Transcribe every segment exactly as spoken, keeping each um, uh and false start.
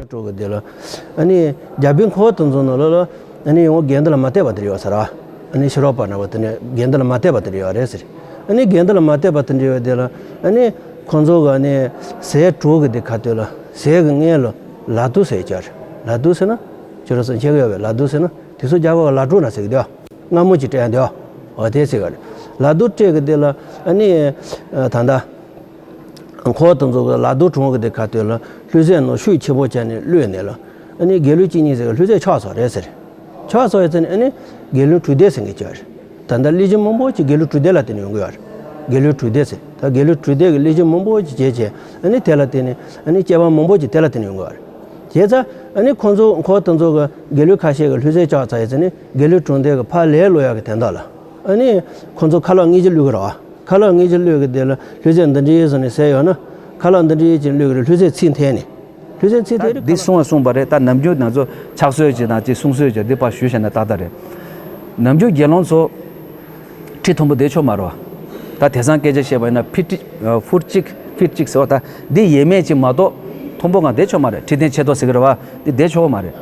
སྤྲོ་གི་དེ་ལ། ཨ་ནི་རྒྱལ་པོའི་འཁོར་དེ་ཚོ་ནང་ལ་ལ། ཨ་ནི་ཡང་དགེ་འདུན་ལ་མ་བལྟས་པ་དེ་ཡོད་ས་ར། ཨ་ནི་ཕྱི་རོལ་པ་འདྲ་བ་དེ་ནས་དགེ་འདུན་ལ་མ་བལྟས་པ་དེ་ཡོད་རེད་ཟེར། ཨ་ནི་དགེ་འདུན་ལ་མ་བལྟས་པ་དེ་འདྲ་ཡོད་དེ་ལ། ཨ་ནི་ཁོང་ཚོ་ག་ནས་ཟས་དྲུག་གི་དེ་ཁ་ཐོད་ལ་ཟས་ཀྱི་སྔོན་ལ་ལ་དུ་ཟེར་ཅར། ལ་དུ་ཟེར་ན་ཁྱོད་རང་ཚོ་མཁྱེན་གི་ཡོད་པས། ལ་དུ་ཟེར་ན་དེ་ཚོ་རྒྱ་གར་ག་ལ་དྲུག་ན་ཟེར་གི་དེ། སྔ་མོ་ཅིག་སྤྲད་འདོད། འོ་དེ་ཟེར་ག་རེད། ལ་དུ་སྤྲད་གི་དེ་ལ། ཨ་ནི་ད་ལྟ། འཁོར་དེ་ཚོ་གི་ལ་དུ་གྲོང་གི་དེ་ཁ་ཐོད་ལ་ལྷུང་བཟེད་ནང་ཤུགས་ཆེན་པོ་བྱས་ནས་བླུགས་ནས་ལ། ཨ་ནི་དགེ་སློང་གཅིག་གཉིས་ཟེར་གི་ལྷུང་བཟེད་ཆག་སོང་རེད་ཟེར། ཆག་སོང་ཡོད་ཚེ་ནི་ཨ་ནི་དགེ་སློང་དྲུག་སྡེ་ཟེར་གི་ཅིག་ཡོད་རེད། ད་ལྟ་གླེང་གཞི་མང་པོ་ཅིག་དགེ་སློང་དྲུག་སྡེ་ལ་བརྟེན་ནས་ཡོང་གི་ཡོད་རེད། དགེ་སློང་དྲུག་སྡེ་ཟེར། ད་དགེ་སློང་དྲུག་སྡེ་གི་གླེང་གཞི་མང་པོ་ཅིག་བྱས་བྱས། ཨ་ནི་དེ་ལ་བརྟེན་ནས་ཨ་ནི་སྐྱེས་པ་མང་པོ་ཅིག་དེ་ལ་བརྟེན་ནས་ཡོང་གི་ཡོད་རེད། བྱས་ཙང་ཨ་ནི་ཁོང་ཚོ་འཁོར་དེ་ཚོ་གི་དགེ་སློང་ཁ་ཤས་ཀྱི་ལྷུང་བཟེད་ཆག་ཚར་ཡོད་ཚེ་ནི་དགེ་སློང་དྲུག་སྡེ་གི་ཕར་ལས་སློག་ཡག་གི་དོན་དག་ལ། ཨ་ནི་ཁོང་ཚོ་ཁ་ལག་ངེས་ཀྱི་བླུགས་གི་རེད་བ། ཁ་ལག་ངེས་ཀྱི་བླུགས་གི་དེ་ལ་ལྷུང་བཟེད་འདི་འདྲའི་བཟོ་ནས་ཟས་ཡོད་ན། ཁ་ལག་འདི་འདྲའི་ཅིག་བླུགས་གི་རེད། ལྷུང་བཟེད་ཚིག་འཐེན་ནས། ལྷུང་བཟེད་ཚིག་འཐེན་རེད། འདི་གསུང་བ་གསུངས་པ་རེད། ད་ནམ་རྒྱུན་ང་ཚོ་ཕྱག་སྲོལ་ཅིག་དང་ཅིག་གསུང་སྲོལ་ཅིག་འདི་ཕར་ཞུས་བྱས་ན་ཏག་ཏག་རེད། ནམ་རྒྱུན་དགེ་སློང་ཚོ་ཁྲི་མཐོན་པོ་བསྡད་ཆོག་མ་རེད་བ། ད་དེང་སང་སྐད་ཆ་བཤད་པ་ཡིན་ན་ཕི་ཊི་ཕུར་གཅིག་ཕིཊ་གཅིག་ཟེར་བ། ད་འདི་ཡས་མས་ཅིག་མ་གཏོགས་མཐོན་པོ་གང་བསྡད་ཆོག་མ་རེད། ཁྲི་སྟེང་ཆེ་ཏོག་ཟེར་གི་རེད་བ། འདི་བསྡད་ཆོག་གི་མ་རེད།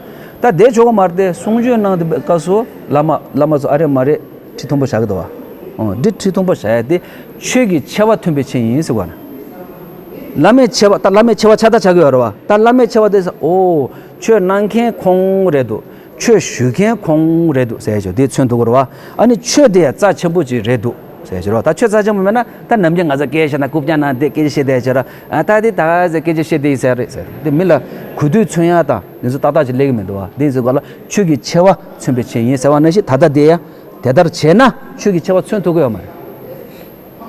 ད་བསྡད་ཆོག་གི་མ་རེད་དེ། གསུང་ཆོས་གནང་བསྡད་པའི་སྐབས་སུ་བླ་མ་བླ་མ་ཚོ་ཨ་རེ་མ་རེ་ཁྲི་མཐོན་པོ་བཞག་གི་འདུག་བ། ཨོ། འདི་ཁྲི་མཐོན་པོ་བཞག་ཡ་དེ་ཆོས་ཀྱི་ཆེ་བ་མཐོན་པོའི་ཆེད་ཡིན་ཟེར་བ་ན། བླ་མའི་ཆེ་བ། ད་བླ་མའི་ཆེ་བ་ཆ་ད་ཆགས་ཀྱི་ཡོད་རེད་བ། ད་བླ་མའི་ཆེ་བ་དེ་ཨོ། ཆོས་གནང་མཁན་ཁོང་རེད་འདུག་ཆོས་ཞུ་མཁན་ཁོང་རེད་འདུག་ཟེར་ཞོ་དེ་མཚོན་ཐུབ་ཀྱི་རེད་བ། ཨ་ནི་ཆོས་དེ་ཡང་རྩ་ཆེན་པོ་ཅིག་རེད་འདུག་ཟེར་ཞོ་རེད་བ། ད་ཆོས་རྩ་ཆེན་པོ་མེད་ན་ད་ནམ་རྒྱུན་ང་ཚོ་སྐད་ཆ་ན་རྐུབ་བཀྱག་ནང་བསྡད་སྐད་ཆ་བཤད་བསྡད་ཤག་ར། ཨ་ད་དེ་ད་ག་ཟེ་སྐད་ཆ་བཤད་བསྡད་ཡིན་ཟེར་རེད་ཟེར། དེ་མི་ལ་གུས་འདུད་མཚོན་ཡག་དང་དེ་ཚོ་ཏག་ཏག་ཅིག་སླེབས་ཀྱི་མི་འདུག་བ། དེ་ཡིན་ཟེར་ག་ལ་ཆོས་ཀྱི་ཆེ་བ་མཚོན་པའི་ཆེད་ཡིན་ཟེར་བ་ནང་བཞིན་ད་ལྟ་དེ་ཡང་དེ་ལྟར་བྱས་ན་ཆོས་ཀྱི་ཆེ་བ་མཚོན་ཐུབ་ཀྱི་ཡོད་མ་རེད།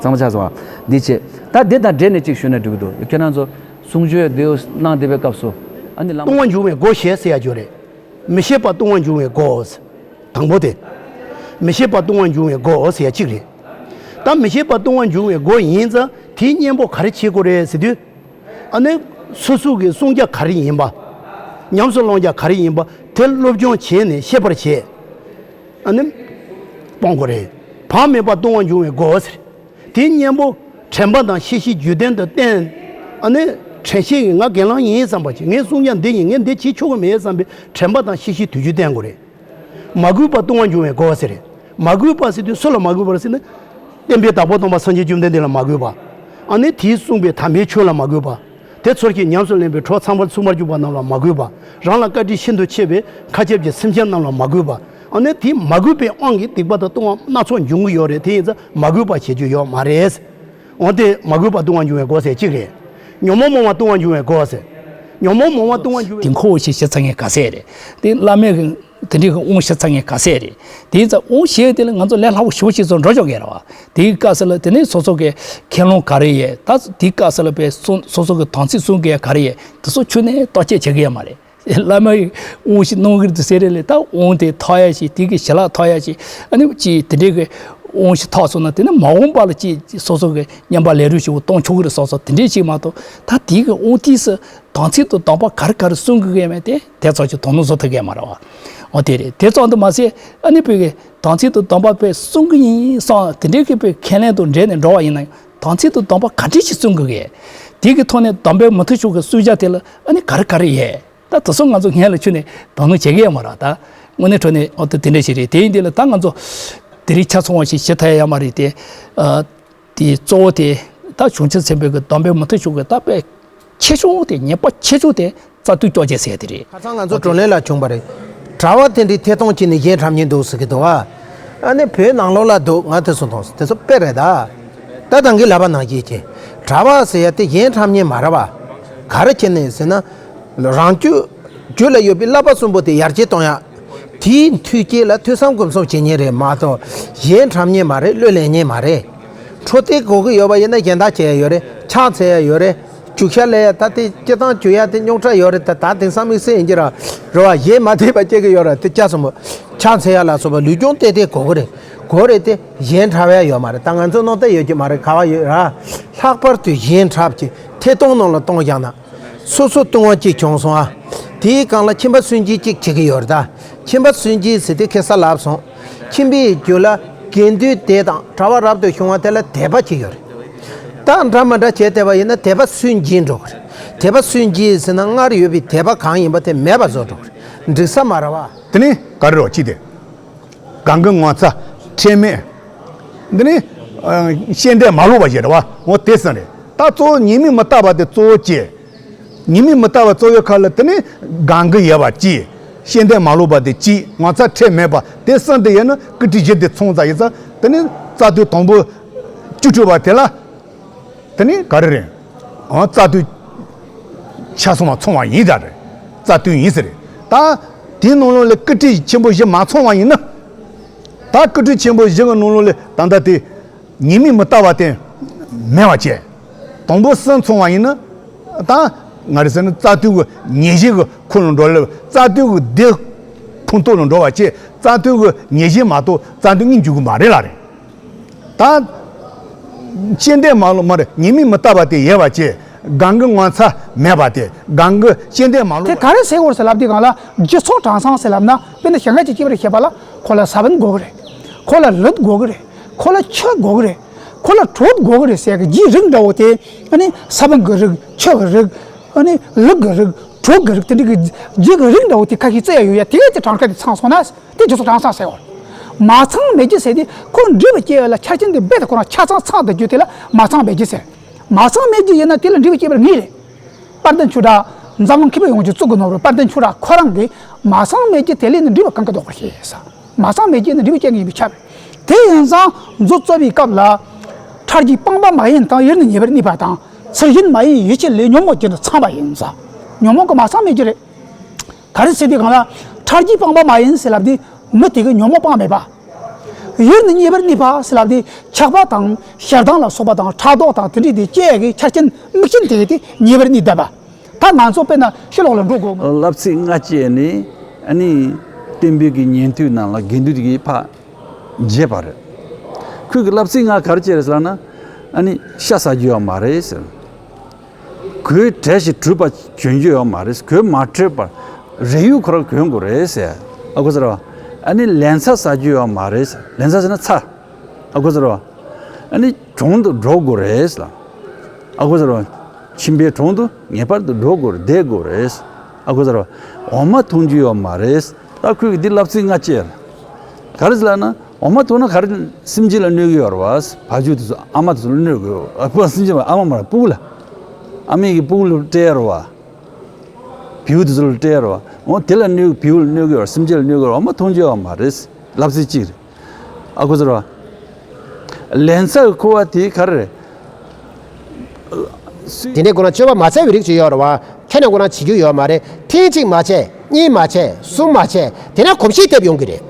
གཙང་མ་ཆགས་སོང་བ། འདི་བྱས། ད་འདི་དང་འབྲེལ་ནས་ཅིག་ཞུས་ན་འགྲིག་གི་འདུག་ཁྱེད་རང་ཚོ་གསུང་ཆོས་འདི་གནང་བསྡད་པའི་སྐབས་སུ། ཨ་ནི་བླ་མ་ལྟུང་བ་འབྱུང་བའི་སྒོ་ཞེས་ཟེར་ཡ་ཅིག་ཡོད་རེད། མི་ཤེས་པ་ལྟུང་བ་འབྱུང་བའི་སྒོ། དང་པོ་དེ། མི་ཤེས་པ་ལྟུང་བ་འབྱུང་བའི་སྒོ་ཟེར་ཡ་གཅིག་རེད། ད་མི་ཤེས་པ་ལྟུང་བ་འབྱུང་བའི་སྒོ་ཡིན་ཙང་དེའི་གཉེན་པོ་ག་རེ་བྱེད་དགོས་རེད་ཟེར་དུས། ཨ་ནི་སོ་སོ་གི་བསྲུང་བྱ་ག་རེ་ཡིན་པ། ཉམས་སུ་བླང་བྱ་ག་རེ་ཡིན་པ་དེ་སློབ་སྦྱོང་བྱས་ནས་ཤེས་པར་བྱེད། ཨ་ནི་སྤོང་དགོས་རེད། བག་མེད་པ་ལྟུང་བ་འབྱུང་བའི་སྒོ་ཟེར། དེའི་གཉེན་པོ་དྲན་པ་དང་ཤེས་བཞིན་རྒྱུད་ལྡན་དུ་བསྟེན། ཨ་ནི་དྲན་ཤེས་ཀྱིས་ང་དགེ་སློང་ཡིན་བསམ་པ་ཅིག་ངའི་བསྲུང་བྱ་འདི་ཡིན། ངས་འདི་བྱེད་ཆོག་གི་མེད་བསམ་པའི་དྲན་པ་དང་ཤེས་བཞིན་དུས་རྒྱུན་བསྟེན་དགོས་རེད། མ་གུས་པ་ལྟུང་བ་འབྱུང་བའི་སྒོ་ཟེར། མ་གུས་པ་ཟེར་དུས་སུ་ལ་མ་གུས་པ་རེད་ཟེར་ན། བསྟན་པའི་བདག་པོ་སྟོན་པ་སངས་རྒྱས་བཅོམ་ལྡན་འདས་ལ་མ་གུས་པ། ཨ་ནི་དེས་གསུངས་པའི་དམ་པའི་ཆོས་ལ་མ་གུས་པ། དེ་ཚོར་གྱིས་ཉམས་སུ་ལེན་པའི་གྲོགས་ཚངས་པར་སྲུང་བར་འཇུག་པ་རྣམས་ལ་མ་གུས་པ། རང་ལ་བཀའ་དྲིན་ཤིན་ཏུ་ཆེ་བའི་མཁའ་ཁྱབ་ཀྱི་སེམས་ཅན་རྣམས་ལ་མ་གུས་པ། ཨ་ནི་དེ་མ་གུས་པའི་དབང་གིས་སྡིག་པ་དང་ལྟུང་བ་སྣ་ཚོགས་འབྱུང་གི་ཡོད་རེད། དེ་ཡིན་ཙང་མ་གུས་པ་བྱེད་རྒྱུ་ཡོད་མ་རེད། འོན་ཏེ་མ་གུས་པ་ལྟུང་བ་འབྱུང་བའི་སྒོ་ཟེར་གཅིག་རེད། ཉོན་མོངས་རྨོངས་པ་ལྟུང་བ་འབྱུང་བའི་སྒོ་ཟེར། ཉོན་མོངས་རྨོངས་པ་ལྟུང་བ་འབྱུང་བའི། དེ་འཁོར་བ་ཞེས་བྱ་ཚང་ངེ་ག་ཟེར་རེད། དེ་བླ་མས། དེ་འདྲའི་གི་དབང་ཞིག་ཚང་ངེ་ག་ཟེར་རེད། དེ་ཡིན་ཙང་དབང་ཞེས་དེ་ལ་ང་ཚོ་ལས་སླ་པོ་ཞེ་པོ་ཞིག་ཚོ་འགྲོ་ཆོག་གི་རེད་བ། དེའི་སྐབས་སུ་ལ་དེ་ནས་སོ་སོ་གི་ཁས་བླངས་ག་རེ་ཡོད། ད་དེའི་སྐབས་སུ་ལ་པའི་སོ་སོ་སོ་གི་དམ་ཚིག་སྲུང་དགོས་ཡ་ག་རེ་ཡོད། དེ་ཚོ་ཁྱོན་ནས་བརྟག་དཔྱད་བྱེད་གི་ཡོད་མ་རེད། བླ་མའི་དབང་ཞིག་གནང་གི་རེད་ཟེར་རེད་ལས། ད་དབང་དེ་ཐོབ་ཡ་ཞིག་དེ་གི་ཞལ་ལག་ཐོབ་ཡ་ཞིག་ཨ་ནི་ཅིག་དེ་འདྲའི་གི་དབང་ཞིག་ཐོབ་སོང་ན་དེ་ནི་མ་འོངས་པ་ལ་ཅིག་སོ་སོ་གི་བསྙེན་པ་ལས་རིམ་ཞིག་གཏོང་ཆོག་གི་རེད་སོགས་སོགས་དེ་འདྲའི་ཞིག་མ་གཏོགས། ད་དེ་གི་དབང་དུས་སུ་དམ་ཚིག་དང་སྡོམ་པ་ག་རེ་ག་རེ་སྲུང་དགོས་ཀྱི་ཡོད་མེད་དེ་དེ་ཚོ་ཅིག་དོ་སྣང་བཟོ་ཐུབ་ཀྱི་ཡོད་མ་རེད་བ། འོ་དེ་རེད། དེ་ཙམ་དུ་མ་ཟད་ཨ་ནི་བོད་ཀྱི་དམ་ཚིག་དང་སྡོམ་པ་དཔེ་སྲུང་གི་ཡིན་བསམ་དེ་འདྲའི་གི་དཔེ་ཁས་ལེན་དང་འབྲེལ་ནས་འགྲོ་བ་ཡིན་ན་ཡང་དམ་ཚིག་དང་སྡོམ་པ་ག་འདྲ་ཞིག་སྲུང་དགོས་ཀྱི། དེ་གི་ཐོག་ནས་སྡོམ་པས་མི་ཐུབ་ཕྱོགས་ཀྱི་སྲུང་བྱ་དེ་ལ་ཨ་ནི་ག་རེ་ག་རེ་ཡོད། ད་དེ་ཚོ་ང་ཚོ་སྔོན་ལ་ཁྱོན་ནས་དོ་སྣང་བྱེད་ཀྱི་ཡོད་མ་རེད། ད་དངོས་གནས་དྲང་གནས་འོ་དེ་དེ་འདྲ་ཞིག་རེད། དེ་ཡིན་དེ་ལ་ད་ང་ཚོ་དེ་རིང་ཆ་ཚང་བ་ཞིག་བྱེད་ཐུབ་ཡ་ཡོད་མ་རེད་དེ། ཨ། དེའི་གཙོ་བོ་དེ་ད་བྱང་ཆུབ་སེམས་དཔའི་གི་སྡོམ་པས་མི་ཐུབ་ཕྱོགས་ཀྱི་ད་དཔེ་ཆེ་ཤོས་དེ་ཉེས་པ་ཆེ་ཤོས་དེ་རྩ་ལྟུང་སྐྱོན་ཅན་ཟེར་དེ་རེད། ཁ་སང་ང་ཚོ་བགྲོ་གླེང་ལ་བྱུང་བ་རེད། གྲྭ་པ་དེ་འདྲའི་ཐད་གཏོང་བྱས་ནས་གཞན་འཁྲབ་མཁན་འདུག་ཟེར་གི་འདུག་ཨ། ཨ་ནི་བོད་ནང་ལོགས་ལ་འདུག་ང་དེ་ཚོ་མཐོང་སོང་། དེ་ཚོ་དཔེ་རེད་ད། ད་ད་གིན་ལབ་པ་ནང་བཞིན་བྱས། གྲྭ་པ་ཟེར་ཡ་དེ་གཞན་འཁྲབ་མཁན་མ་རེད་པ། ག་རེ་བྱས་ནས་ཟེར་ན། རང་རྒྱུད། རྒྱུད་ལ་ཡོད་པའི་བསླབ་པ་གསུམ་པོ་དེ་ཡར་རྒྱས་གཏོང་ཡ། དེའི་མཐུན་རྐྱེན་ལ་ཐོས་བསམ་སྒོམ་གསུམ་བྱེད་མཁན་རེད་མ་གཏོགས། གཞན་འཁྲབ་མཁན་མ་རེད། བློས་ལེན་མཁན་མ་རེད། འཕྲོ་མཐུད་དགོས་ཀྱི་ཡོད་པ་ཡིན་ན་གཞན་དག་བྱེད་ཡ་ཡོད་རེད། ཕྱག་འཚལ་ཡ་ཡོད་རེད། རྒྱུག་ཤར་ལས་ཡ་ད་དེ་སྤྱིར་བཏང་རྒྱུག་ཡ་དེ་རྙོག་དྲ་ཡོད་རེད། ད་ད་དེང་སང་དམིགས་བསལ་ཡིན་གྱི་ར། རེད་བ། གཞན་མ་ཐེབས་པ་སྐྱེ་གི་ཡོད་ར། དེ་སྐྱ་སོང་བ། ཕྱག་འཚལ་ཡ་ལ་སོགས་པ་ལུས་སྦྱོང་ཏན་ཏན་དགོས་ཀྱི་རེད། དགོས་རེད་དེ། གཞན་འཁྲབ་ཡ་ཡོད་མ་རེད། ད་ང་ཚོ་ནང་བསྟན་ཡོད་ཀྱི་མ་རེད། ག་བ་ཡོད་ར། ལྷག་པར་དུ་གཞན་འཁྲབ་ཀྱི་ཐད་གཏོང་ནང་ལ་གཏོང་བཞག་ན། སོ་སོ་ལྟུང་བ་གཅིག་བྱུང་སོང་ཨ། དེའི་སྒང་ལ་ཁྱིམ་པ་སུན་འབྱིན་གཅིག་བྱེད་ཀྱི་ཡོད་རེད་ད། ཁྱིམ་པ་སུན་འབྱིན་ཟེར་དུས་ཁ་སང་ལབ་སོང་། ཁྱིམ་པའི་རྒྱུད་ལ་དགེ་འདུན་དེ་དང་གྲྭ་པ་རབ་ཏུ་བྱུང་བ་དེ་ལ་དད་པ་གཅིག་ཡོད་རེད། ད་འདྲ་མི་འདྲ་བྱས་བསྡད་པ་ཡིན་ན་དད་པ་སུན་འབྱིན་འགྲོ་གི་རེད། དད་པ་སུན་འབྱིན་ཟེར་ན་སྔར་ཡོད་པའི་དད་པ་གང་ཡིན་པ་དེ་མེད་པ་བཟོ་འགྲོ་གི་རེད། འགྲིག་ས་མ་རེད་བ། དེ་ནི་ག་རེ་རོགས་ཅི་དེ། གང་གི་ངོ་ཚ་ཁྲེལ་མེད། འདི་ནི་ཨ་ཤེས་འདོད་མ་ལོག་པ་ཞིག་རེད་བ། འོ་དེ་ཙམ་རེད། ད་གཙོ་བོ་ཉེས་དམིགས་མི་རྟག་པ་དེ་གཙོ་བོ་བྱས། ཉེས་དམིགས་མི་རྟག་པ་གཙོ་བོའི་ཁ་ལ་དེ་ནི་གང་གི་ཡོད་པ་གཅིག་ཤེས་འདོད་མ་ལོག་པ་དེ་གཅིག་ངོ་ཚ་ཁྲེལ་མེད་པ་དེ་གསུམ་དེ་ཡོད་ན་ཀི་ཏི་བཞི་དེ་ཚང་ཙང་ཡིན་ཙང་། དེ་ནི་རྩ་དོན་དང་པོ་བཅུ་དྲུག་པ་དེ་ལ། དེ་ནི་ག་རེ་རེད། ཨང་རྩ་དོན་ཆ་ཚང་བ་ཚང་བ་ཡིན་ད་རེད། རྩ་དོན་ཡིན་ཟེར་རེད། ད་དེའི་ནང་ལོགས་ལ་ཀི་ཏི་ཆེན་པོ་བཞི་མ་ཚང་བ་ཡིན་ན། ད་ཀི་ཏི་ཆེན་པོ་བཞི་གི་ནང་ལོགས་ལ་ད་ལྟ་དེ་ཉེས་དམིགས་མི་རྟག་པ་དེ་མེད་པ་བྱས། དང་པོ་གསུམ་ཚང་བ་ཡིན་ན། ད་ང་རེ་ཟེར་ན་རྩ་དོན་གྱི་ཉེས་བྱས་ཀྱི་ཁུངས་ལ་འགྲོ་ལ། རྩ་དོན་གྱི་སྡེ་ཁུངས་གཏོགས་ལ་འགྲོ་བ་བྱས། རྩ་དོན་གྱི་ཉེས་བྱས་མ་གཏོགས་རྩ་དོན་གཉིས་འཇུག་གི་མ་རེད་ལ་རེད། ད་ཤེས་འདོད་མ་ལོག་མ་རེད། ཉེས་དམིགས་མི་རྟག་པ་དེ་ཡོད་པ་བྱས། གང་གི་ངོ་ཚ་མེད་པ་དེ། གང་གི་ཤེས་འདོད་མ་ལོག་དེ་ག་རེ་ཟེར་དགོས་ཟེར་ལབ་དུས་སྒང་ལ་སྦྱིན་སོགས་དྲང་སྲོང་ཟེར་ལབ་ན། དཔེར་ན་ཞེ་ལྔ་གཅིག་སྐྱེས་པ་རེད་བཤད་པ་ལ་ཁོ་ལ་ས་བོན་དགོས་ཀྱི་རེད། ཁོ་ལ་ལུད་དགོས་ཀྱི་རེད། ཁོ་ལ་ཆུ་དགོས་ཀྱི་རེད། ཁོ་ལ་དྲོད་དགོས་ཀྱི་རེད་ཟེར་གི་རྗེས་རིགས་འདྲ་བོ་དེ། ཨ་ནི་ས་བོན་གྱི་རིགས། ཆུ་གི་རིགས། ཨ་ནི་ལུད་ཀྱི་རིགས། དྲོད་ཀྱི་རིགས། དེ་འདྲ་གི་རྗེས་ཀྱི་རིགས་འདྲ་བོ་དེ་ཁ་ཤས་བཙལ་ཡ་ཡོད་ཡ། དེ་གས་དེ་གྲངས་ཀ་དེ་ཚང་སོང་ན། དེ་རྗེས་སུ་དྲང་སྲོང་ཟེར་བ། མ་ཚང་མེད་རྒྱུ་ཟེར་དེ་ཁོ་འདྲིས་པ་སྐྱེ་བ་ལ་ཆ་རྐྱེན་དེ་རྦད་དེ་ཁོ་རང་ཆ་ཚང་ཚང་བསྡད་རྒྱུ་དེ་ལ་མ་ཚང་མེད་རྒྱུ་ཟེར། མ་ཚང་མེད་རྒྱུ་ཡིན་ན་དེ་ལ་འདྲིས་པ་སྐྱེ་བར་ངེས་རེད། དཔལ་ལྡན་ཆོས་གྲགས་འཛམ་གླིང་མཁས་པའི་ཡོངས་ཀྱི་གཙུག་གི་ནོར་བུ་དཔལ་ལྡན་ཆོས་གྲགས་ཁོ་རང་གིས་མ་ཚང་མེད་རྒྱུ་དེ་ལས་ནི་འདྲིས་པ་གང་ག་ལྡོག་པར་ཤེས་ས། མ་ཚང་མེད་རྒྱུ་ནི་འདྲིས་པ་སྐྱེ་ངེས་པའི་ཆ་རེད། དེ་ཡིན་ཙང་མཛོད་རྩོམ་པའི་སྐབས་ལ། ཕྲ་རྒྱས་སྤངས་པ་མ་ཡིན་དང་། ཡུལ་ནི་ཉེ་བར་གནས་པ་དང་། ཚུལ་གཞན་མ་ཡིན་ཡིད་ཆེས་ལས། ཉོན་མོངས་ཀྱི་ནི་ཚངས་པ་ཡིན་ཟེར། ཉོན་མོངས་ཀྱི་མ་ཚང་མེད་རྒྱུ་རེད། ག་རེ་ཟེར་དུས་སྒང་ལ། ཕྲ་རྒྱས་སྤངས་པ་མ་ཡིན་ཟེར་ལབ་དུས་མི་དེ་གི་ཉོན་མོངས་སྤངས་མེད་པ། ཡུལ་ནི་ཉེ་བར་གནས་པ་ཟེར་ལབ་དུས་ཆགས་པ་དང་ཞེ་སྡང་ལ་སོགས་པ་དང་ཕྲག་དོག་དང་དེ་འདྲའི་དེ་སྐྱེ་ཡ་གི་ཆ་རྐྱེན་དམིགས་རྐྱེན་དེ་གི་དེ་ཉེ་བར་གནས་བསྡད་པ། ད་ང་ཚོ་དཔེར་ན་ཕྱི་ལོགས་ལ་འགྲོ་དགོས་མོད། བསླབ་ཚིགས་ལྔ་བཅས་ནི་ཨ་ནི་བསྟན་པའི་གི་ཉན་ཐོས་རྣམས་ལ་དགེ་འདུན་དེ་གི་ཕར་བརྗེས་པ་རེད། ཁོས་གི་བསླབ་ཚིགས་ལྔ་ག་རེ་བྱས་རེད་ཟེར་ན། ཨ་ནི་ཤ་ཟ་རྒྱུ་ཡོད་མ་རེད་ཟེར། གོས་བྲལ་ཞིང་གྲུབ་པ་གྱོན་རྒྱུ་ཡོད་མ་རེད། གོས་མ་བྲལ་བར་རས་ཡུག་ཁོ་རང་གྱོན་དགོས་རེད་ཟེར། ཨ་གོ་ཟེར་བ། ཨ་ནི་ལན་ཚྭ་ཟ་རྒྱུ་ཡོད་མ་རེད་ཟེར། ལན་ཚྭ་ཟེར་ན་ཚྭ། ཨ་གོ་ཟེར་བ། ཨ་ནི་གྲོང་དུ་འགྲོ་དགོས་རེད་ཟེར། ཨ་གོ་ཟེར་བ། ཁྱིམ་པའི་གྲོང་དུ་ངེས་པར་དུ་འགྲོ་དགོས་རེད། བསྡད་དགོས་རེད། ཨ་གོ་ཟེར་བ། འོ་མ་འཐུང་རྒྱུ་ཡོད་མ་རེད། ད་ཁོས་གི་འདི་བསླབ་ཚིགས་ལྔ་བཅས། ག་རེ་ཟེར་ལབ་ན། འོ་མ་འཐུང་ན་ག་རེ་སེམས་ཅན་ལ་གནོད་གི་ཡོད་རེད་བ། བ་ཕྱུགས་དེ་ཚོ་ཨ་མ་དེ་ཚོ་ལ་གནོད་གི་ཡོད། ཨ་ཕོ་སེམས་ཅན་ཨ་མ་མ་རེད། ཕྲུ་གུ་ལ། ཨ་མས་གི་ཕྲུ་གུ་ལ་སྤྲད་ཡ་རེད་བ། བེའུ་དེ་ཚོ་ལ་སྤྲད་ཡ་རེད་བ། འོ་དེ་ལ་གནོད། བེའུ་ལ་གནོད་གི་ཡོད་རེད། སེམས་ཅན་ལ་གནོད་གི་ཡོད་རེད། འོ་མ་འཐུང་རྒྱུ་ཡོད་མ་རེད། བསླབ་ཚིགས་གཅིག་རེད། ཨ་གོ་ཟེར་བ། ལན་ཚྭ་གི་ཁུ་བ་དེ་ག་རེ་རེད། དེ་ནས་ཁོ་རང་སྤྱོད་པ་མ་འཚལ་བའི་རིགས་ཅིག་ཡོད་རེད་བ། ཁྱེད་ནས་ཁོ་རང་བྱེད་རྒྱུ་ཡོད་མ་རེད། ཐེངས་གཅིག་མ་བྱས། གཉིས་མ་བྱས། གསུམ་མ་བྱས། དེ་ནས་གོམས་གཤིས་ཐེབས་ཡོང་གི་རེད།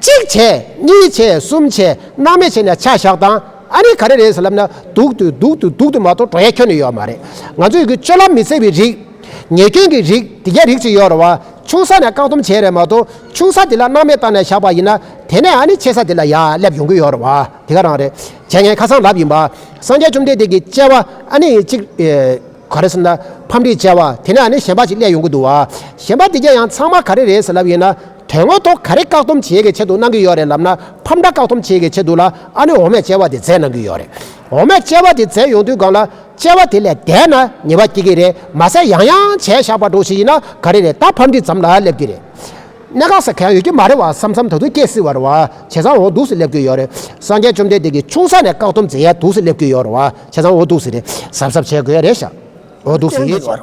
གཅིག་བྱས། གཉིས་བྱས། གསུམ་བྱས། སྣང་མེད་བྱས་ནས་ཆ་བཞག་དང་། ཨ་ནི་ག་རེ་རེད་ཟེར་ལབ་ན། སྡུག་ཏུ་སྡུག་ཏུ་སྡུག་ཏུ་མ་གཏོགས་འགྲོ་ཡ་ཁྱོན་ནས་ཡོད་མ་རེད། ང་ཚོ་ཡི་གི་སྤྱོད་ལམ་མི་འཚལ་བའི་རིགས། ཉེས་སྐྱོན་གྱི་རིགས་དེ་གའི་རིགས་ཅིག་ཡོད་རེད་བ། ཆུང་ས་ནས་བཀག་སྡོམ་བྱས་རེད་མ་གཏོགས། ཆུང་ས་དེ་ལ་སྣང་མེད་བཏང་ནས་བཞག་པ་ཡིན་ན། དེ་ནས་ཨ་ནི་ཆེ་ས་དེ་ལ་ཡར་སླེབས་ཡོང་གི་ཡོད་རེད་བ། དེ་ག་རང་རེད། བྱས་ངས་ཁ་སང་ལབ་ཡིན་པ། སངས་རྒྱས་བཅོམ་ལྡན་འདས་ཀྱི་སྐྱེ་བ་ཨ་ནི་གཅིག་ཨེ། ག་རེ་ཟེར་ན། ཕམ་འདྲིས་བྱས་པ། དེ་ནས་ཨ་ནི་གཞན་པ་ཅིག་སླེབས་ཡོང་གི་འདུག་བ། གཞན་པ་དེ་ག་ཡང་ཚང་མ་ག་རེ་རེད་ཟེར་ལབ་ཡིན་ན། དོན་དངོས་ཐོག་ག་རེ་བཀག་སྡོམ་བྱེད་ཀྱི་ཆེད་དུ་གནང་གི་ཡོད་རེད་ལབ་ན། ཕམ་འདྲ་བཀག་སྡོམ་བྱེད་ཀྱི་ཆེད་དུ་ལ་ཨ་ནི་འོ་མས་སྐྱེ་བ་དེ་འཛེགས་གནང་གི་ཡོད་རེད། འོ་མས་སྐྱེ་བ་དེ་འཛེགས་ཡོང་དུས་སྒང་ལ། སྐྱེ་བ་དེ་ལས་འདས་ན་ཉེས་པ་སྐྱེ་གི་རེད། མ་ཟད་ཡང་ཡང་བྱས་བཞག་པ་འགྲོ་ཞིག་ཡིན་ན་ག་རེ་རེད། ད་ཕམ་འདྲིས་ཙམ་ལ་སླེབས་ཀྱི་རེད། གནད་འགག་ས་གང་ཡོད་ཀྱི་མ་རེད་བ་བསམ་བསམ་ད་དུང་སྐྱེ་སྲིད་པ་རེད་བ། བྱས་ཙང་འོ་འདུག་སེ་སླེབས་ཀྱི་ཡོད་རེད། སངས་རྒྱས་བཅོམ་ལྡན་འདས་ཀྱིས་ཆུང་ས་ནས་བཀག་སྡོམ་མཛད་ཡ་འདུག་སེ་སླེབས་ཀྱི་ཡོད་རེད་བ། བྱས་ཙང་འོ་འདུག་སེ་རེད། གཟབ་གཟབ་བྱེད་དགོས་ཡ་རེད་ཤག་འོ་འདུག་སེ་ཡོད་ཤག་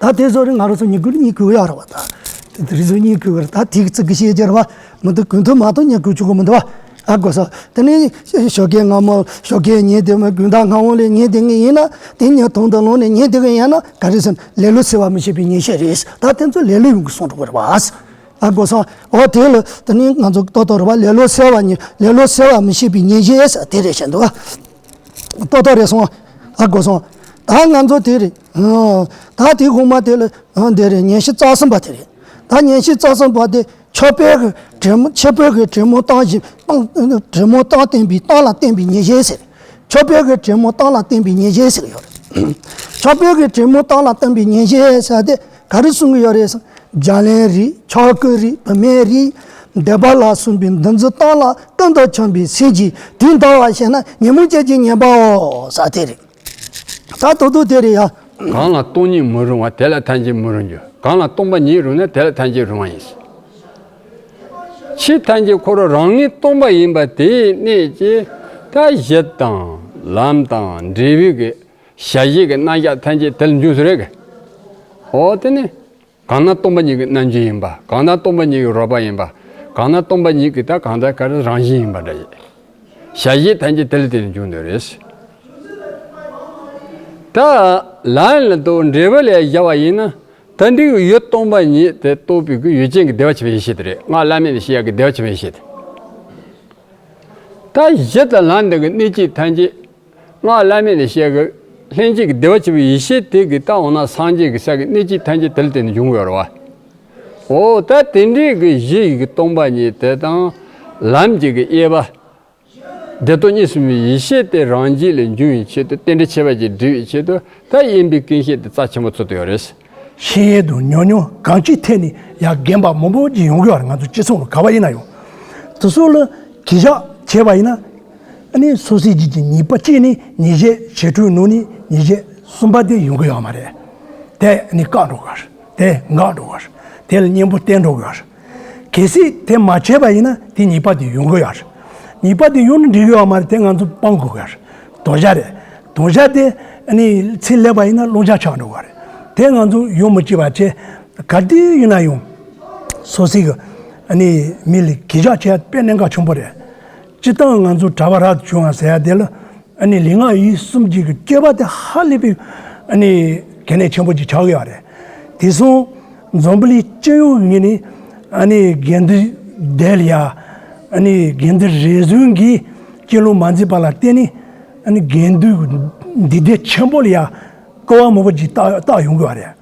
ད་དེ་ཚོ་རེད། ང་རང་ཚོ་ཉིད་སྐུལ་ཉིད་སྐུལ་ཡ་རེད་བ། ད་དེ་རིགས་ཚོ་ཉིད་སྐུལ་བར་ད་ཐིག་ཙི་གི་ཤེས་རྒྱ་རེད་བ། མི་འདུག་གོན་ཐུབ་མ་གཏོགས་ཉིད་སྐུལ་ཆོག་གི་མི་འདུག་བ། ཨ་གོ་སོང་། དེ་ནས་ཞོགས་ཀས་སྔ་མོ་ཞོགས་ཀས་ཉལ་བསྡད་མ། དགོང་དག་སྔ་བོ་ལ་ཉལ་བསྡད་ངེས་ཡིན་ན། དེ་ཉལ་ཐང་དུ་ལངས་ནས་ཉལ་བསྡད་ངེས་ཡིན་ན་ག་རེ་ཟེར་ན། ལེ་ལོ་སེལ་བ་མི་ཤེས་པའི་ཉེས་བྱས་རེད། ད་དེ་ཚོ་ལེ་ལོ་ཡོང་གི་སོང་འགྲོ་གི་རེད་བ། ཨ་གོ་སོང་། འོ་དེ་ལ་དེ་ནི་ང་ཚོ་ཏོག་ཏོག་རེད་བ། ལེ་ལོ་སེལ་བ་ཉེས། ལེ་ལོ་སེལ་བ་མི་ཤེས་པའི་ཉེས་བྱས་ཟེར་དེ་རེད་བཤད་འདུག་བ། ཏོག་ཏོག་རེད་སོང་། ཨ་གོ་སོང་། ད་ང་ཚོ་དེ་རེད། ཨ། ད་དེ་གོང་མ་དེ་ལ། ཨ། དེ་རེད། ཉན་ཤེས་རྩ་གསུམ་པ་དེ་རེད། ད་ཉན་ཤེས་རྩ་གསུམ་པ་དེ་ཆོས་པའི་གི་དྲི་མ། ཆོས་པའི་གི་དྲི་མ་བཏང་ཞིང་བཏང་། དྲི་མ་བཏང་བསྟན་པའི། བཏང་ལ་བསྟན་པའི་ཉེས་བྱས་ཟེར། ཆོས་པའི་གི་དྲི་མ་བཏང་ལ་བསྟན་པའི་ཉེས་བྱས་ཟེར་ཡོད་རེད། ཆོས་པའི་གི་དྲི་མ་བཏང་ལ་བསྟན་པའི་ཉེས་བྱས་ཟེར་དེ་ག་རེ་གསུང་གི་ཡོད་རེད་ཟེར། བརྒྱ་ལན་རིགས། ཆོ་ག་རིགས། བུད་མེད་རིགས། འདོད་པ་ལ་སོགས་པའི་འདུ་འཛི་བཏང་ལ། ཀུན་ཏུ་འཁྱམས་པའི་སེམས་ཀྱིས། དུས་འདའ་བར་བྱས་ན། ཉོན་མོངས་ཅན་གྱི་ཉེས་པའོ་ཟེར་དེ་རེད། ད་ད་དུང་དེ་རེད་ཡ། གང་ལ་སྟོང་ཉིད་མི་རུང་བ། དེ་ལ་ཐམས་ཅད་མི་རུང་འགྱུར། གང་ལ་སྟོང་པ་ཉིད་རུང་ན། དེ་ལ་ཐམས་ཅད་རུང་བ་ཡིན། ཆོས་ཐམས་ཅད་ཁོ་རང་རང་ངོས་སྟོང་པ་ཡིན་པ་དེའི་གནད་ཀྱིས། ད་གཞི་དང་ལམ་དང་འབྲས་བུའི་གི་བྱ་བྱེད་ཀྱི་རྣམ་གཞག་ཐམས་ཅད་དེ་ལ་འབྱུང་ཟེར་གི། འོ་དེ་ནི། གང་ན་སྟོང་པ་ཉིད་ཀྱི་རྣམ་འགྱུར་ཡིན་པ། གང་ན་སྟོང་པ་ཉིད་ཀྱི་རོལ་པ་ཡིན་པ། གང་ན་སྟོང་པ་ཉིད་ཀྱི་ད་གང་ལྟར་ག་རེ་རང་བཞིན་ཡིན་པ་འདྲ་ཡི། བྱ་བྱེད་ཐམས་ཅད་དེ་ལ་བརྟེན་ནས་འབྱུང་འདོད་རེད། ད་ལམ་ལ་དང་འབྲས་བུ་ལ་བཞག་པ་ཡིན་ན། ད་འདི་གི་ཡུལ་སྟོང་པ་ཉིད་དེ་རྟོགས་པའི་གི་ཡུལ་ཅན་གྱི་བདེ་བ་ཆེན་པོའི་ཡེ་ཤེས་དེ་རེད། སྔགས་བླ་མེད་ནས་བཤད་ཡག་གི་བདེ་བ་ཆེན་པོའི་ཡེ་ཤེས་དེ། ད་གཞི་དང་ལམ་འདི་གི་གནད་ཀྱིས་ཐམས་ཅད། སྔགས་བླ་མེད་ནས་བཤད་གི། ལྷན་སྐྱེས་ཀྱི་བདེ་བ་ཆེན་པོའི་ཡེ་ཤེས་དེ་གི་ད་འོ་ན་སངས་རྒྱས་ཀྱི་ས་གི་གནད་ཀྱིས་ཐམས་ཅད་དེ་ལ་བརྟེན་ནས་འབྱུང་གི་ཡོད་རེད་བ། འོ་ད་དེ་འདྲའི་གི་གཞི་ཡི་གི་སྟོང་པ་ཉིད་དེ་དང་། ལམ་གྱི་གི་དབྱེ་བ། བདེ་སྟོང་གཉིས་སུ་མེད་པའི་ཡེ་ཤེས་དེ་རང་རྒྱུད་ལ་འབྱུང་བའི་ཆེད་དུ་རྟེན་འབྲེལ་ཁྱད་པར་གྱིས་སྒྲིབ་པའི་ཆེད་དུ། ད་དབེན་པའི་ཀུན་ཤེས་དེ་རྩ་ཆེན་པོ་ཚུད་དུ་ཡོད་རེད། ཤེས་ཡོན་དང་ཉམས་མྱོང་གང་ཅིའི་ཐད་ནས་ཡང་རྒན་པ་མང་པོ་ཅིག་ཡོང་གི་ཡོད་རེད། ང་ཚོ་སྤྱི་ཚོགས་ལ་ག་བ་ཡིན་ན་ཡང་། དེ་ཚོ་ལ་གུས་ཞབས་བྱས་པ་ཡིན་ན། ཨ་ནི་སོ་སོའི་རྒྱུད་ཀྱི་ཉེས་པ་གཅིག་ནས་ཉེས་བྱས་བྱས་འཕྲོས་ནང་ནས་ཉེས་བྱས་གསུམ་པ་དེ་ཡོང་གི་ཡོད་མ་རེད། དེ་ཨ་ནི་བཀག་འགྲོ་གི་རེད། དེ་འགག་འགྲོ་གི་རེད། དེ་ལ་གཉེན་པོ་བསྟེན་འགྲོ་གི་རེད། གལ་སྲིད་དེ་མ་བྱས་པ་ཡིན་ན་དེ་ཉེས་པ་དེ་ཡོང་གི་ཡོད་རེད། ཉེས་པ་དེ་ཡོང་ན་འགྲིག་གི་ཡོད་མ་རེད། དེ་ང་ཚོ་སྤང་དགོས་གི་རེད། དོ་ཞག་རེད། དོ་ཞག་དེ་ཨ་ནི་ཚེ་སླེབས་པ་ཡིན་ན་རླུང་ཞགས་ཆགས་འགྲོ་གི་རེད། དེ་ང་ཚོ་ཡོང་མི་བྱེད་པ་བྱས། ག་དུས་ཡིན་ན་ཡང་སོ་སོའི་གི་ཨ་ནི་མི་ལ་གུས་ཞབས་བྱས་དཔེ་གནད་འགག་ཆེན་པོ་རེད། སྤྱིར་བཏང་ང་ཚོ་གྲྭ་པ་རབ་ཏུ་བྱུང་བ་ཟེར་ཡ་དེ་ལ་ཨ་ནི་ལུས་ངག་ཡིད་གསུམ་གྱི་གི་སྤྱོད་པ་དེ་ཧ་ལས་པའི་ཨ་ནི་གལ་གནད་ཆེན་པོ་ཅིག་ཆགས་ཀྱི་ཡོད་རེད། དེང་སང་འཛམ་བུ་གླིང་སྤྱི་ཡོངས་ངོས་ནས་ཨ་ནི་དགེ་འདུན་སྡེ་ལ་ཡ། ཨ་ནི་དགེ་འདུན་རེ་ཟུང་གིས་སྤྱོད་ལམ་མ་འཛིན་པ་ལ་བརྟེན་ནས། ཨ་ནི་དགེ་འདུན་འདུས་སྡེ་ཆེན་པོ་ལ་ཡ་སྐུར་བ་མང་པོ་ཅིག་བཏབ་བཏབ་ཡོང་གི་ཡོད་རེད།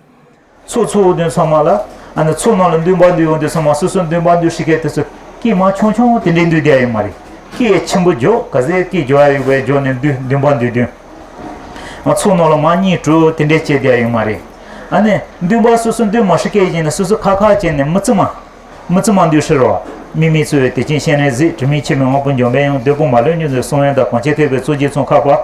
ཚོགས་ཚོགས་དུས་ཚང་མ་ལ། ཨ་ནི་ཚོགས་ནང་ལ་འདུན་པ་འདུས་ཡོང་དུས་ཚང་མ་སོ་སོ་འདུན་པ་འདུས་ཤེས་མཁན་དེ་ཚོ་སྐད་མ་ཆུང་ཆུང་དེ་འདྲས་འདུས་བསྡད་ཡོད་མ་རེད། སྐད་ཆེན་པོ་རྒྱོབ། ག་ཚད་སྐད་རྒྱོབ་ཡ་ཡོད་པའི་རྒྱོབ་ནས་འདུན་འདུན་པ་འདུས་དུས། ང་ཚོགས་ནང་ལ་མ་གཉིད་དྲོ་དེ་འདྲས་བྱས་བསྡད་ཡོད་མ་རེད། ཨ་ནི་འདུན་པ་སོ་སོ་འདུས་མ་ཤེས་མཁན་ཡིན་ན་སོ་སོ་ཁ་ཁ་བྱས་ནས་མི་ཚི་མ། མི་ཚི་མ་འདུས་ཤི་རོ། དམིགས་མེད་འཚོ་བའི་བདེ་ཆེན་སྤྱན་རས་གཟིགས། དྲི་མེད་འཆི་མེད་དབང་པོ་འཇོམས་པའི་དབྱངས། བདུད་དཔུང་མ་ལུས་མྱུར་དུ་གསང་བའི་མདའ། གང་ཕྱིར་ཐེག་པའི་གཙུག་གི་ཚོགས་ཁ་བ།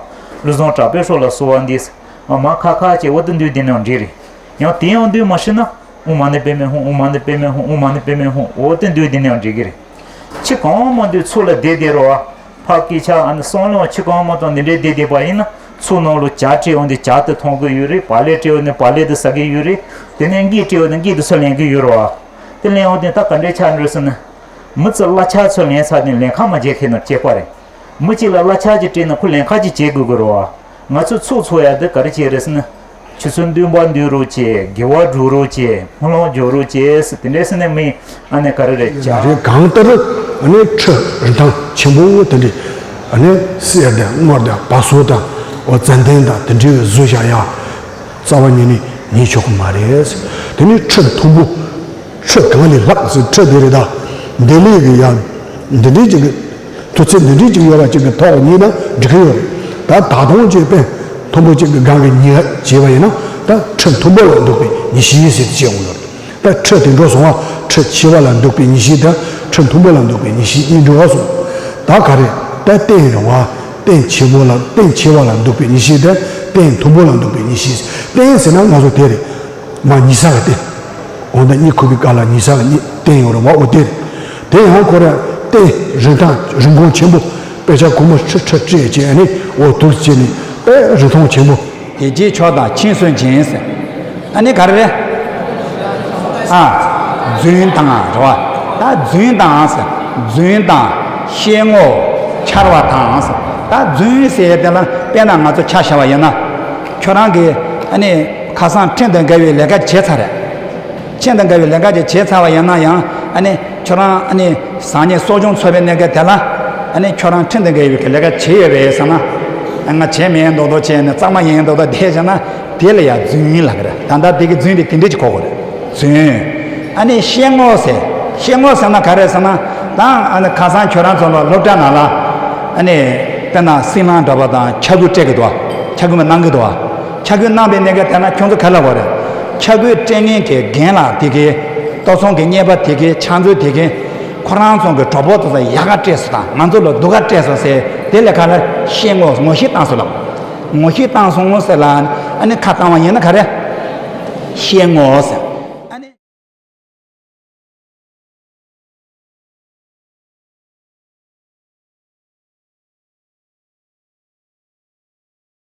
བློ་བཟང་གྲགས་པས་སྲོག་ལ་གསོལ་བ་འདེབས། ཨ་མ་ཁ་ཁ་བྱས་འོ་དེ་འདུས་དེ་ནས་འགྲིག་རེད། ཡང་དེ་ཡང་འདུས་མ་ཤི་ན། ཨོཾ་མ་ཎི་པདྨེ་ཧཱུྃ། ཨོཾ་མ་ཎི་པདྨེ་ཧཱུྃ། ཨོཾ་མ་ཎི་པདྨེ་ཧཱུྃ། འོ་དེ་འདུས་དེ་ནས་འགྲིག་གི་རེད། ཕྱི་གང་མ་འདུས་ཚོགས་ལ་བསྡད་བསྡད་རོགས། ཕ་སྐད་ཆ་ཨ་ནི་བསམ་བློ་ཕྱི་གང་མ་གཏོང་འདི་འདྲའི་བསྡད་བསྡད་པ་ཡིན་ན་ཚོགས་ནང་ལ་ཇ་སྤྲད་འོང་དུས་ཇ་དེ་འཐུང་གི་ཡོད་རེད། བག་ལེབ་སྤྲད་འོང་དུས་བག་ལེབ་དེ་ཟ་གི་ཡོད་རེད། དེ་ནས་འགྱེད་སྤྲད་འོང་དུས་འགྱེད་དེ་ཚུར་ལེན་གི་ཡོད་རེད་བ། དེ་ལེན་འོང་དུས་ད་ག་འདྲའི་ཆགས་འགྲོ་ཟེར་ན། མི་ཚོ་གླ་ཆ་ཚུར་ལེན་ཚར་དུས་ལེན་ཁ་མ་འཇལ་མཁན་ནང་སྐྱེས་པ་རེད། མི་གཅིག་ལ་གླ་ཆ་ཅིག་སྤྲད་ན་ཁོ་ལེན་ཁ་ཅིག་བྱེད་དགོས་ཀྱི་རེད་བ། ང་ཚོས་ཚོགས་འཚོགས་ཡ་འདི་ག་རེ་བྱས་རེད་ཟེར་ན། ཆུ་ཚོད་འདུན་པ་འདུས་རོགས་བྱེད། དགེ་བ་སྒྲུབ་རོགས་བྱེད། སྨོན་ལམ་རྒྱག་རོགས་བྱེད་ཟེར་དེ་འདྲས་ཟེར་ནས་མི་ཨ་ནི་ག་རེ་རེད་ཅག་རེད། གང་ལྟར་ཨ་ནི་ཁྲི་རིན་ཐང་ཆེན་པོ་དེ་འདྲས་ཨ་ནི་གསེར་དང་དངུལ་དང་བ་སོ་དང་འོ་ཙན་དན་དང་དེ་འདྲས་བཟོས་བཞག་ཡ། རྩ་བ་ཉིད་ནས་ཉན་ཆོག་གི་མ་རེད། དེ་ནས་ཁྲི་མཐོན་པོ། ཁྲི་གང་ལས་ལྷག་ཟེར་ཁྲི་དེ་རེད་ད། འདི་ལས་ཀྱི་ཡང་འདི་འདྲའི་ཅིག་གི་དུས་ཚོད་འདི་འདྲའི་ཅིག་ཡོད་པ་ཅིག་གི་ཐོག་ཉིད་ན་འགྲིག་གི་ཡོད་རེད། ད་ད་དུང་ཅིག་དཔེ་མཐོན་པོ་ཅིག་གི་སྒང་གི་ཉེས་པ་བྱས་པ་ཡིན་ན་ད་ཁྲི་མཐོན་པོ་ལ་འདུག་པའི་ཉེས་བྱས་ཟེར་ཏེ་བྱས་འོང་ཡོད་རེད། ད་ཁྲི་དེ་འགྲོ་སོང་བ་ཁྲི་ཆེ་བ་ལ་འདུག་པའི་ཉེས་བྱས་དང་ཁྲི་མཐོན་པོ་ལ་འདུག་པའི་ཉེས་བྱས་གཉིས་འགྲོ་བ་སོང་། ད་ག་རེ་ད་རྟེན་རེད་བ། རྟེན་ཆེ་བོ་ལ་རྟེན་ཆེ་བ་ལ་འདུག་པའི་ཉེས་བྱས་དང་རྟེན་མཐོན་པོ་ལ་འདུག་པའི་ཉེས་བྱས། རྟེན་ཟེར་ན་ང་ཚོ་དེ་རེད། མ་ཉེས་ས་ག་སྟེ། འོ་ན་གཉིད་ཁུག་པའི་སྐབས་ལ་ཉེས་ས་ག་གཉིད་བསྟན་ཡོད་རེད་བ། འོ་དེ་རེད། དེ་ཡང་ཁོ་ར་རྟེན་རིན་ཐང་རིན་གོང་ཆེན་པོ། དཔེ་ཆ་གོང་མ་ཁྲི་ཁྲི་སྤྲད་བྱས་ནས་འོ་དུས་བྱས་ནས་དཔེ་རིན་ཐང་ཆེན་པོ། དེ་རྗེས་ཆོག་དང་མཁྱེན་གསོལ་སྦྱིན་ཟེར། ཨ་ནི་ག་རེ་རེད། ཨ། རྫུན་དང་རེད་བ། ད་རྫུན་དང་ཟེར། རྫུན་དང་། བཤད་ངོ་། འཕྱར་བ་དང་ཟེར། ད་རྫུན་ཟེར་དེ་ལ་དཔེར་ན་ང་ཚོ་ཆ་བཞག་པ་ཡིན་ན། ཁྱོད་རང་གིས་ཨ་ནི་ཁ་སང་ཁྲིམས་དང་འགལ་བའི་ལས་ཀ་བྱས་ཚར་རེད། ཁྲིམས་དང་འགལ་བའི་ལས་ཀ་ཅིག་བྱས་ཚར་བ་ཡིན་ན་ཡང་ཨ་ནི་ཁྱོད་རང་ཨ་ནི་བཟང་ངན་གསོ་སྦྱོང་ཚོགས་པའི་གནས་སྐབས་དེ་ལ་ཨ་ནི་ཁྱོད་རང་ཁྲིམས་དང་འགལ་བའི་ལས་ཀ་བྱས་ཡོད་པས་ཟེར་ན། ང་བྱས་མེད་མདོག་མདོག་བྱས་ནས་གཙང་མ་ཡིན་མདོག་མདོག་བསྡད་བྱས་ན་དེ་ལ་ཡང་རྫུན་ལབ་ཀྱི་རེད། ད་ལྟ་དེ་གི་རྫུན་དེ་དེ་འདྲས་ཅིག་གོ་དགོས་རེད། རྫུན། ཨ་ནི་བཤད་ངོ་ཟེར། བཤད་ངོ་ཟེར་ན་ག་རེ་ཟེར་ན། ད་ཨ་ནི་ཁ་སང་ཁྱོད་རང་ཚོ་ལ་སློབ་གྲྭ་ནང་ལ་ཨ་ནི་དཔེར་ན་སྲིན་ལང་འདྲ་པོ་དང་ཆ་བགོས་སྤྲད་ཀྱི་འདུག་ཆ་བགོས་གནང་གི་འདུག་ཆ་བགོས་གནང་པའི་གནས་སྐབས་དེ་ན་ཁྱོད་ཚོ་ག་ལབ་དགོས་རེད། ཆ་བགོས་སྤྲད་མཁན་གྱི་རྒན་ལགས་དེ་གའི་ལྟོ་ཚང་གི་གཉེར་པ་དེ་གའི་ཕྱག་མཛོད་དེ་གའི་ཁོ་རང་ཚོ་གི་གྲོགས་པོ་དེ་ཚོ་ཡག་ག་སྤྲད་སོང་དང་ང་ཚོ་ལ་སྡུག་ག་སྤྲད་སོང་ཟེར་དེ་ལས་ཁ་ལ་བཤད་ངོ་ངོ་ཤེས་བཏང་སོང་ལབ། ངོ་ཤེས་བཏང་སོང་ཟེར་ལ། ཨ་ནི་ཁ་བཏང་བ་ཡིན་ན་ག་རེ། ཤེས་ངོ་ཟེར།